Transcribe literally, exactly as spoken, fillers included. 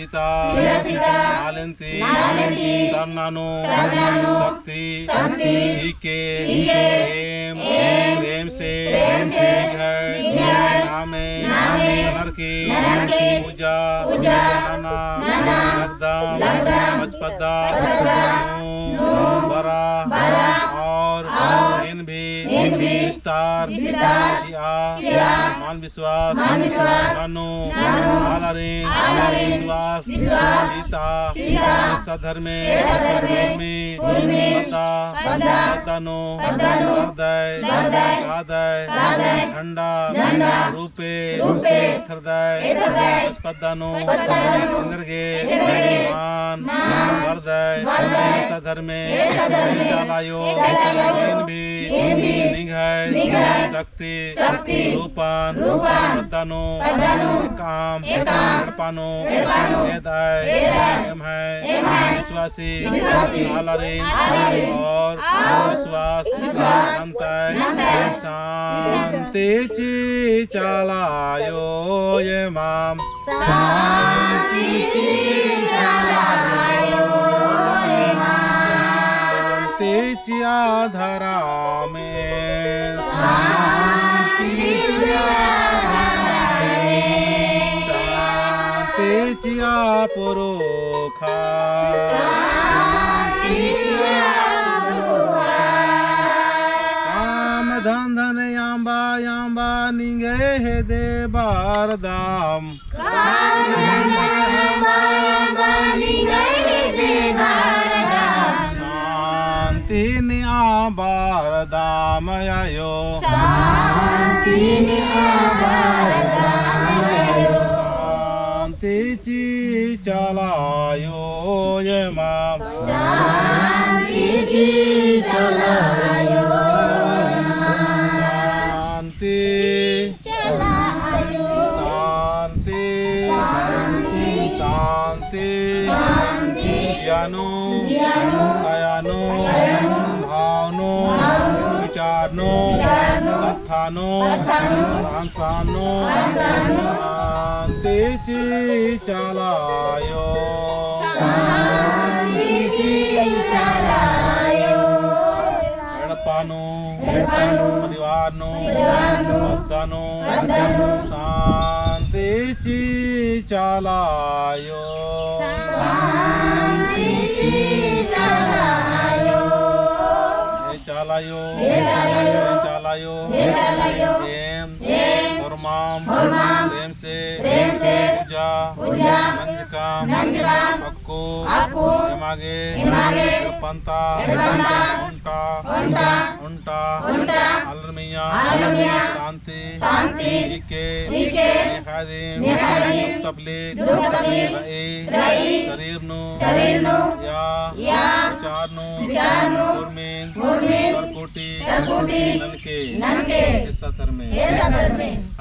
सिरा सिरा नालेन्ती नालेन्ती सरना नू सरना नू शक्ति शक्ति चीके चीके एम एम प्रेम से प्रेम से निंग्है निंग्है नामे नामे ननर की ननर की पूजा पूजा नना नना लगदम लगदम पचपद्दा पचपद्दा नू नू बरा बरा और और एन भी एन भी विस्तार विस्तार चिआ चिआ मान विश्वास मान विश्वास ननू ननू आलारिन आलारिन विश्वास विश्वास चिता चिता एसा धर्मे एसा धर्मे उर्मी उर्मी पद्दा पद्दा पद्दा नू पद्दा नू बरदय बरदय कादय कादय झंडा झंडा रूपे रूपे एथरदय एथरदय पद्दा नू पद्दा नू एन्देरगे एन्देरगे मान मान बरदय बरदय एसा धर्मे एसा धर्मे चालायो एसा चालायो एन भी एन भी निंग्है निंग्है शक्ति शक्ति रूपन रूपन पद्दा नू पद्दा नू एकाम एकाम एड़पा नू एड़पा नू एदय एदय एम्है एम्है विश्वासी विश्वासी आलारिन आलारिन और और विश्वास विश्वास नन्तय नन्तय शांति ची चालायो एमाम शांति ची चालायो एमाम शांति चिआ धरामे शांति चिआ धरामे शांति चिआ पुरुखा शांति चिआ पुरुखा काम धंधन अम्बा अम्बा निंग्है हेद्दे बरदम काम धंधन अम्बा अम्बा निंग्है हेद्दे बरदम शांति निआ बरदम आयो शांति निआ बरदम आयो शांति ची चालायो एमाम शांति ची चालायो एमाम शांति शांति शांति शांति जिया नू काया नू भाव नू विचार नू कत्था नू रहन सहन नू शांति ची चालायो शांति ची चालायो एड़पा नू एड़पा नू परिवार नू परिवार नू पद्दा नू पद्दा नू शांति ची चालायो शांति ची चालायो ए चालायो ए चालायो ए चालायो ए चालायो एम एम होरमाम होरमाम प्रेम से प्रेम से पूजा पूजा नंजकम नंजकम अक्कु अक्कु एमागे एमागे एड़पन्ता एड़पन्ता ओन्टा ओन्टा ओन्टा आलर मइय्याँ आलर मइय्याँ शांति शांति चिके चिके नेखादिम नेखादिम दुख तकलीफ दुख तकलीफ रई रई शरीर नू शरीर नू या या विचार नू विचार नू उर्मिन उर्मिन सरकुटी सरकुटी ननके ननके एसा धर्मे एसा धर्मे